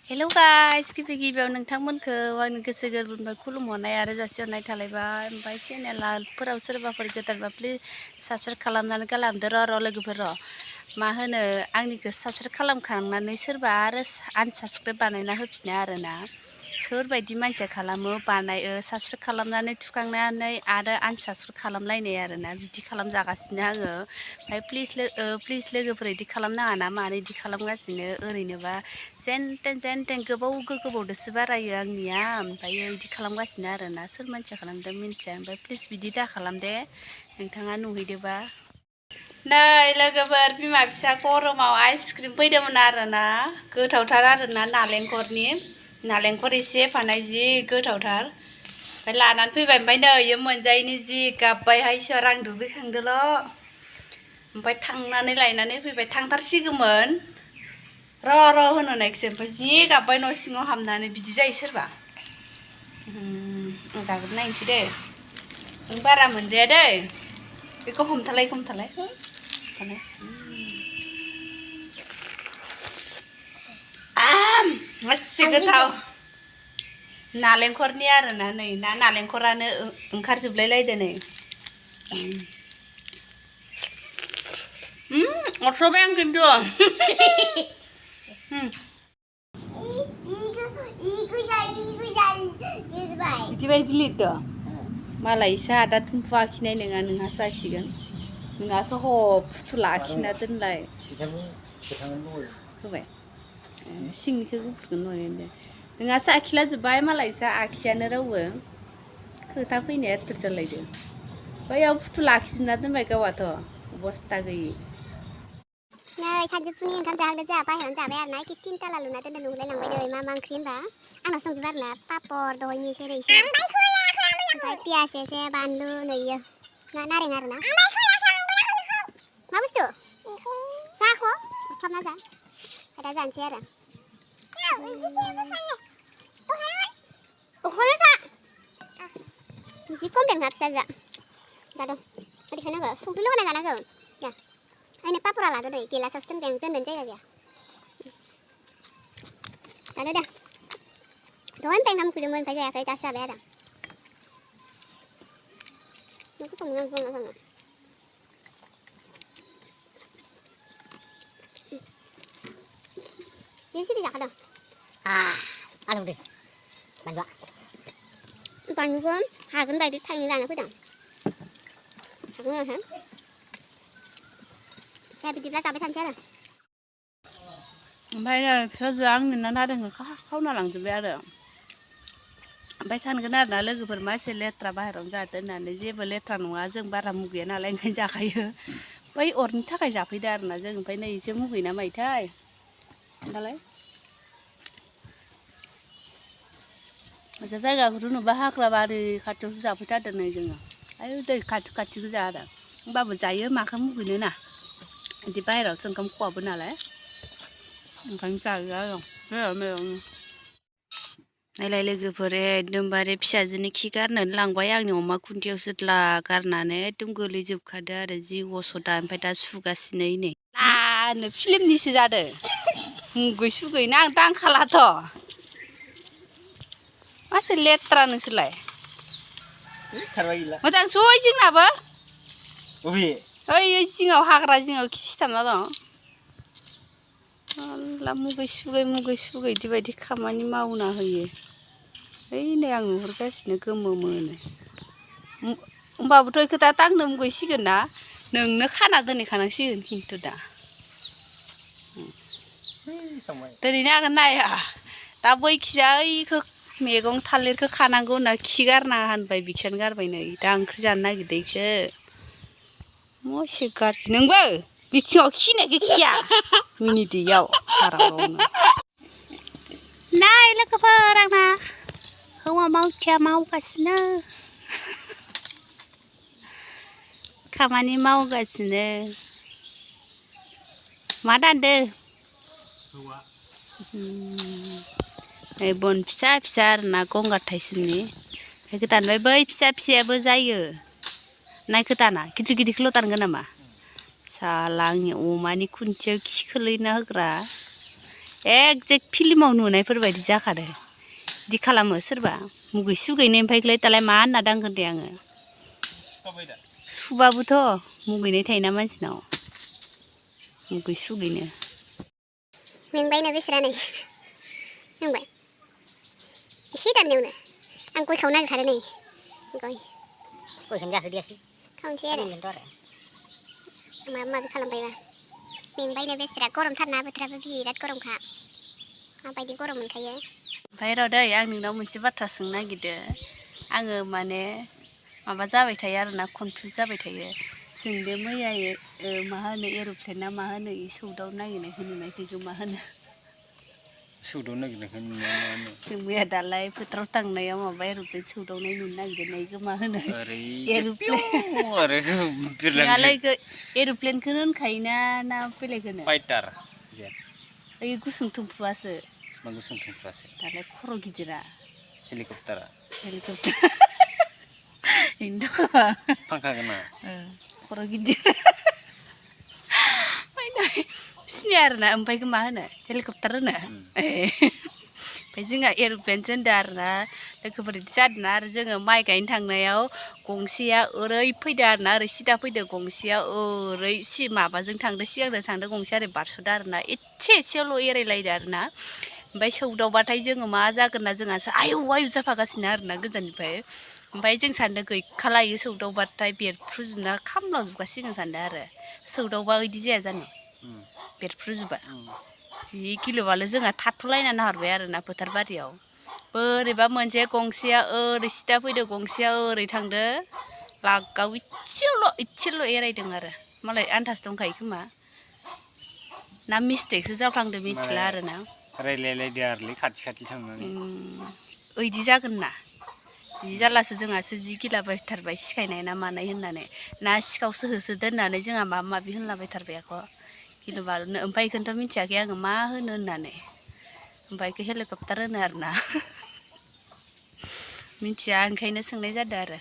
Hello guys गिबियाव नोंथांमोनखौ आंनि गोसो गोरबोनिफ्राय खुलुमहरनाय आरो जासिहरनाय थालायबाय। ओमफ्राय चेनेलफोराव सोरबाफोर गोदानबा प्लिज साबस्क्राइब खालामनानै गालांदो र' लोगोफोर मा होनो आंनिखौ साबस्क्राइब खालामखांनानै सोरबा आरो आनसाबस्क्राइब बानायना होफिनो आरोना। सोरबायदि मानसिया खालामो साबस्क्राइब खालामनानै थुखांनानै आरो आनसाबस्क्राइब खालामलायनाय आरोना बिदि खालामजागासिनो आङो। ओमफ्राय प्लिज लोगोफोर इदि खालामनाङा ना मानो इदि खालामगासिनो ओरैनोबा जेन गोबावदोसो बारायो आंनिया। ओमफ्राय इदि खालामगासिनो आरोना सोर मानसिया खालामदों मिन्थिया। ओमफ्राय प्लिज बिदि दा खालाम दे नोंथाङा नुहैदोबा। नै लोगोफोर बिमा फिसा गरमाव आइसक्रिम फैदोंमोन आरोना गोथावथार आरोना नालेंखर एसे होफानाय जि गोथावथार। ओमफ्राय लानानै फैबाय। ओमफ्राय नै इयो मोनजायैनि जि गाबबायहाय इसोर आं दुगैखांदोल'। ओमफ्राय थांनानै लायनानै फैबाय थांथारसिगौमोन र' होननायखौसो। ओमफ्राय जि गाबबाय न' सिङाव हाबनानै बिदि जायो सोरबा। आं जाग्रोब नायनोसै दे नों बारा मोनजाया दै बेखौ हमथालाय मासे गोथाव नालेंखरनि आरोना नै नालेंखरानो ओंखारजोबलाय लायदो नै। अरस'बाय आं खिन्थु बिदिबायदि लिरदो मालायसो आदा थुम्फु आखिनाय नङा नोंहासो आखिगोन। नोंहासो फुथुला आखिना दोनलाय होबाय सिंनिखौ गुफुरखौनो नुगोन दे। नोंहासो आखिला जोब्बाय मालायसो आखियानो रावबो खोथा फैनाया थोर जालायदो। बैयाव फुथुला आखिजोबना दोनबाय गावहाथ' अबस्था गैयि। नै सानजौफुनि ओंखाम जाहांदों जोंहा बाहेरायावनो जाबाय आरोना एखे तिनथाला लुना दोनदों नुलायलांबाय नै मा ओंख्रि होनबा आंनाव संजोबो आरोना पापर दहायनि एसे रैसे ओमफ्राय पियास एसे बानलु नै इयो नारें आरोना मा बुस्थु जाख' खालामना जा दा जानोसै आरो जि कमप्लेन खा फिसा जा जादों ओरैखाय नांगौ संख्रि लगायना जानांगौ या आंनो पापरा लादो नै गेलासावसो दोननो जायगा गैया जानो दे दहायनिफ्राय ओंखाम उखैदोंमोन ओमफ्राय जायाखै दासो जाबाय आरो गोथाव मोनो आं संना सिरि जाखादों आलौ दे बानलुखौ हागोन बायदि थाइनै लाना फैदों हागोन दा बिदिब्ला जाबाय थानोसै आरो। ओमफ्राय नै फिसाजोआ आंनि नारेंखौ खावना लांजोब्बाय आरो। ओमफ्राय सानगोन आरोना लोगोफोर मा एसे लेथ्रा बाहेरायावनो जादों होननानै। जेबो लेथ्रा नङा जों बारा मुगैया नालाय ओंखायनो जाखायो। बै अरनि थाखाय जाफैदो आरोना जों। ओमफ्राय नै एसे मुगैना मायोथाय दालाय मोनसे जायगाखौथ' नुबा हाग्रा बारि खाथियावसो जाफैथारदों नै जोङो। आयु दै खाथि गोजा आरो होमबाबो जायो माखौ मुगैनो ना बिदि बाहेरायावसो ओंखाम खवाबो नालाय ओंखायनो जायो आरो मेरावनो। नायलाय लोगोफोर एकदमबारे फिसाजोनि खि गारनोनो लांबाय आंनि अमा खुन्थियावसो गारनानै एकदम गोलैजोबखादो आरो जि असदा। ओमफ्राय दा सुगासिनो नै लानो फिल्मनिसो जादों मुगै ना आं दांखालाथ' मासे लेथ्रा नोंसोरलाय मोजां सय जोंनाबो ओइ जिङाव हाग्रा जिङाव खि सिथाबना दं। मुगै सुगै इदिबायदि खामानि मावना होयो। ओइ नै आं नुहुरगासिनो गोमो मोनो होमबाबोथ' बेखौ दा दांनो मुगैसिगोन ना नोंनो खाना दोनहैखानांसिगोन खिन्थु दा दोनहैनो हागोन ना हाया दा बैखिजा ओइखौ मैगं थालिरखौ खानांगौ होनना खि गारनाङा होनबाय बिखियानो गारबाय नै दा ओंख्रि जानो नागिरदों इखौ मसे गाज्रि नोंबो बिथिङाव खिनायखौ खिया मिनिदैयाव हारावनो। नाय लोगोफोर आंना हौवा मावथिया मावगासिनो खामानि मावगासिनो मा दानदो नै बन फिसा आरोना गंगार थाइसिमनि बेखौ दानबाय। बै फिसायाबो जायो नायखौ दाना गिदिरखौल' दानगोन नामा साला आंनि अमानि खुन्थियाव खि खोलैना होग्रा एकजेक्ट फिल्माव नुनायफोरबायदि जाखादो बिदि खालामो सोरबा मुगै सुगैनो ओमफ्राय दालाय मा होनना दांगोन दे आङो सुबाबोथ' मुगैनाय थायोना मानसिनाव मुगै सुगैनो मेंबायनो बेसरा नै मेंबाय एसे दाननायावनो आं गय खावनो नागिरखादों नै गयखौनो जाहोदियासै खावनोसै आरो माबा माबि खालामबायबा मेंबायनो बेसरा गरमथारना बोथोराबो बिराद गरमखा माबायदि गरम मोनखायो ओमफ्राय र' दै आं नोंनाव मोनसे बाथ्रा सोंनो नागिरदों आङो माने माबा जाबाय थायो आरोना कनफिउज जाबाय थायो जोंदे मैया मा होनो एर'प्लेना मा होनो सौदावनो नागिरनायखौ नुनायखौ मा होनो सौदावनो नागिरनायखौ नुनाया मा होनो जों मैया दालाय फोथाराव थांनायाव माबा एर'प्लेन सौदावनाय नुनो नागिरनायखौ मा होनो नङालाय एर'प्लेनखौनो होनखायोना ना बेलेग होनो फाइटार जेट ओइ गुसुं थुमफ्रुआसो मा गुसुं थुमफ्रुआसो दालाय खर' गिदिरा हेलिकप्टारा फांखा गोनां खर' गिदिर सिनाया आरोना ओमफ्राय मा होनो हेलिकप्टार होनो ओमफ्राय जोंहा एर'प्लेनसो होनदों आरोना लोगोफोर बिदि जादोंना आरो जोङो माइ गायनो थांनायाव गंसेया ओरै फैदो आरोना ओरै सिदा फैदो गंसेया ओरै माबाजों थांदो सिगांनो थांदो गंसेया ओरै बारस'दो आरोना एसेल' एरायलायदो आरोना ओमफ्राय सौदावबाथाय जोङो मा जागोन ना जोंहासो आयौ आयौ जाफागासिनो आरोना गोजाननिफ्राय ओमफ्राय जों सानदों गैखालायो सौदावबाथाय बेरफ्रुजोबना खामलावजोबखासिगोन सानदों आरो सौदावबा बिदि जाया जानो बेरफ्रुजोबा जि गिलुबालु जोंहा थाथ'लायना नाहरबाय आरोना फोथार बारियाव बोरैबा मोनसे गंसेया ओरै सिदा फैदो गंसेया ओरै थांदो लागाव इसेल' एरायदों आरो मालाय आन्दाज दंखायो खोमा ना मिस्टेकसो जाफ्लांदो मिथिला आरोना रायलायलायदो आरोलै खाथि थांनानै ओइदि जागोन ना जि जारलासो जोंहासो जि गिलाबायथारबाय सिखायनाय ना मानाय होननानै ना सिखावसो होसोदो होननानै जोंहा माबा माबि होनलाबायथारबाय आख' गिलुबालुनो ओमफ्राय बेखौनोथ' मिथियाखै आङो मा होनो होननानै ओमफ्राय बेखौ हेलिकप्टार होनो आरोना मिथिया ओंखायनो सोंनाय जादों आरो